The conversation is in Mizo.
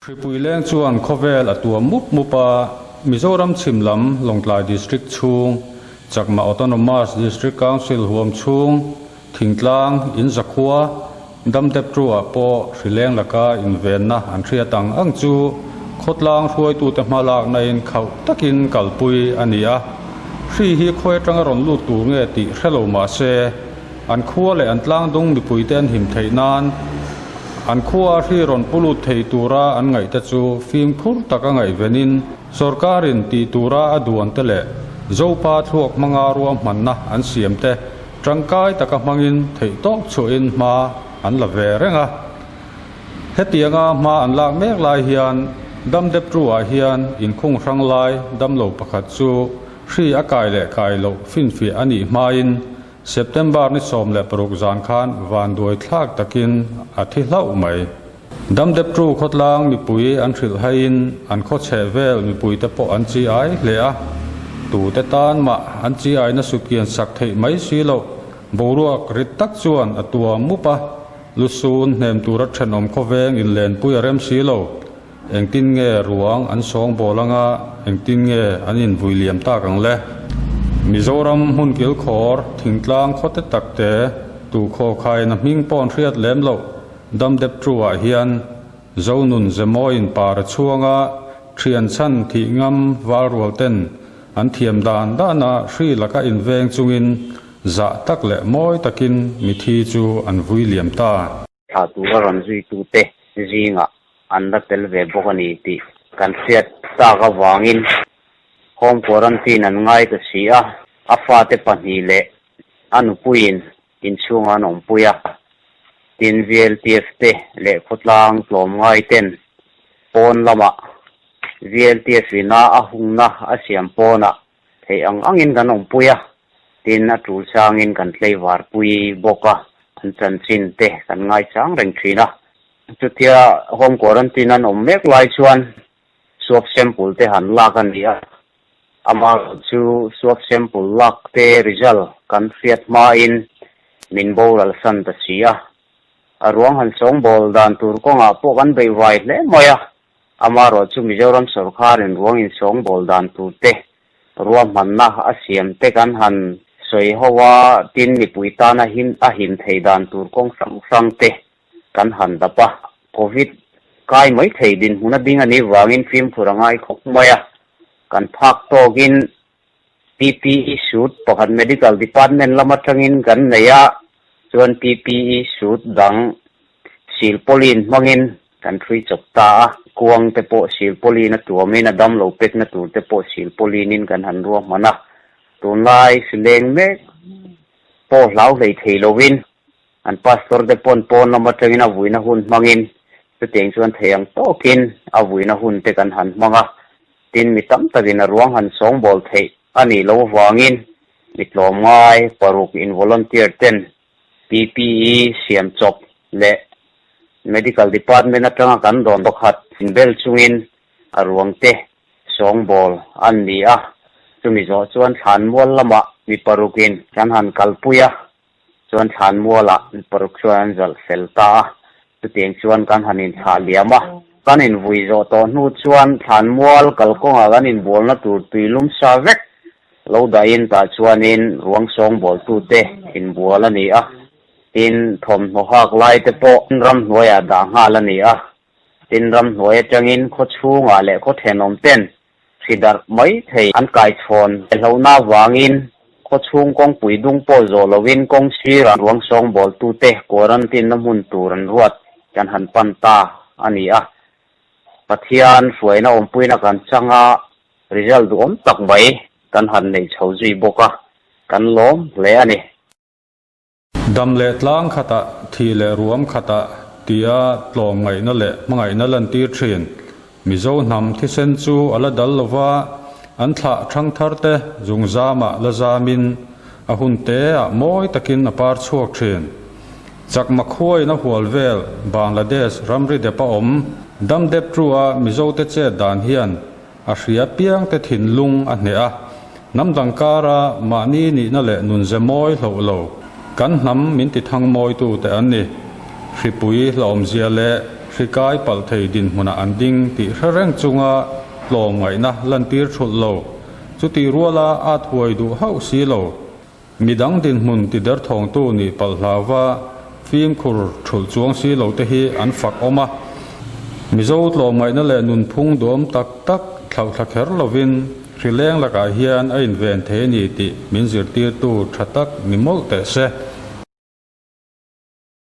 Hripui leng chuan khawvel a tuam mup mup a, Mizoram chhim lam Lawngtlai District chhung, Chakma Autonomous District Council huam chhung, Thingtlang, In Zakhua, Damdeptu ah pawh hrileng laka invenna an hriat ang ang chu khawtlang hruaitute hmalakna in khauh takin kalpui a ni a. Hri hi khawi atanga rawn lut tur nge tih hre lo mah se, an khua leh an tlangdung mipuite an him theih nan an khua hri rawn pu lut thei tura an ngaihte chu fimkhur taka ngaihvenin sorkarin tih tura a duante leh Zopa thluak hmanga ruahmanna an siamte Tangkai taka hmangin theihtawp chhuahin hma an la ve reng a. Hetianga hma an lak mek lai hian Damdep True-ah hian inkhung hrang lai damlo pakhat chu hri a kai leh kai loh finfiah a nih hmain September ni 16 zan khan vanduai thlak takin a thi hlauh mai. Damdep True khawtlang mipui an hrilh haiin an khawchheh vel mipuite pawh an chi ai hle a, tute tan mah an chi aina sutkian sak theih mai si loh. Boruak rit tak chuan a tuam mup a, lusun hnem tura thenawm khawveng inlenpui a rem si lo. Engtin nge ruang an sawngbawl anga engtin nge an invui liam tak ang le? Mizoram hmun kilkhawr thingtlang khawte takte tu khawkhain a hming paw'n hriat lem loh. Damdep True-ah hian Zonun Zemawiin par a chhuang a, thian chhan thih ngam valrual ten an thiam dan dana hri laka inveng chungin zah tak leh mawi takin mithi chu an vui liam ta. Thlah tura rawn zuitute zingah an la tel ve bawk a ni tih kan hriat tak avangin Home Quarantine an ngai ta si a, a fate pahnih leh a nupuiin Inchhunga an awmpui a, tin VLTF te leh khawtlang tlawmngai ten pawn lamah VLTF ina a hungna a siam pawnah theih ang angin kan awmpui a, tin a tul changin kan tleivarpui bawk a, an chanchin te kan ngaichang reng thin a. Chutia home quarantine an awm mek lai chuan swab sample te han lak a ni a. Amah chu swab sample lak te result kan hriat hmain min boral san ta si a. A ruang han sawngbawl dan tur kawngah pawh kan beihvai hle mai a. Amaherawh chu Mizoram sawrkharin ruang insawngbawl dan tur te ruahmanna a siam te kan han sawi ho a, tin mipui tana him a him thei dan tur kawng hrang hrang te kan han dap a. Covid kai mai thei dinhmun a ding a nih vangin fimkhur a ngai khawp mai a. Kan phak tawkin PPE suit pakhat Medical Department lam atangin kan nei a, chuan PPE suit dang silpauline hmangin kan hrui chawp ta a, kuang te pawh silpauline a tuamin a damlo pekna tur te pawh silpauline in kan han ruahman a, tunlai sileng mek pawh hlau hlei thei lovin An pastor te pawn pawn lam atangin a vuina hun hmangin chutiang chuan thei ang tawkin a vuina hun te kan han hmang a, tin mi tam takin a ruang han sawngbawl theih a nih loh avangin mi tlawmngai paruk in volunteer ten PPE siam chawp leh Medical Department atanga kan dawn pakhat inbel chungin a ruang te sawngbawl an ni a, chumi zawh chuan thlanmual lamah mi parukin kan han kalpui a. Chuan thlanmualah paruk chuan an zalh fel ta a, chutiang chuan kan han inthlah liam a. Kan invui zawh tawh hnu chuan thlanmual kalkawngah kan inbualna tur tuilum sa vek lo dahin tah chuanin ruang sawngbawltute inbual a ni a, tin thawmhnaw hak lai te pawh ramhnuaiah dah nghal a ni a, tin ramhnuai atangin khaw chhungah leh khaw thenawm ten Hri darh mai thei an kaichhawn hlauhna avangin khawchhung kawngpui dung pawh zawh loin kawng sirah ruang sawngbawltute quarantine-na hmun tur an ruat kan han pan ta a ni a. Pathian hruaina awmpuina kan chang a, result duhawm tak mai kan han nei chho zui bawk a, kan lawm hle a ni. Dam leh tlang khatah, thih leh ruam khatah tia tlawmngaihna leh hmangaihna lantir thin. Mizo hnam thisen chu a la dal lova, an thlah thang tharte zungzamah la zamin a hun teah mawi takin a par chhuak thin. Chakma khuain a hual vel Bangladesh ramri depa awm Damdep True-a Mizote chet dan hian A hria piangte thinlung a hneh a, hnam dang kara mahni nihna leh nunze mawi hloh lo, kan hnam min ti thang mawitute an ni. Hripui hlauhawmzia leh Hri kai palh thei dinhmunah an ding tih hre reng chunga tlawmngaihna lantir thulh lo. Chutih ruala at huai duh hauh si lo. Midang dinhmun ti derthawngtu nih palh hlauva fimkhur thulh chuang si lo te hi an fak awm a. Mizo tlawmngaihna leh nunphung duam tak tak thlauhthla kher lovin hri leng lakah hian a inven thei a ni tih min zirtirtu tha tak ni mawlh teh se.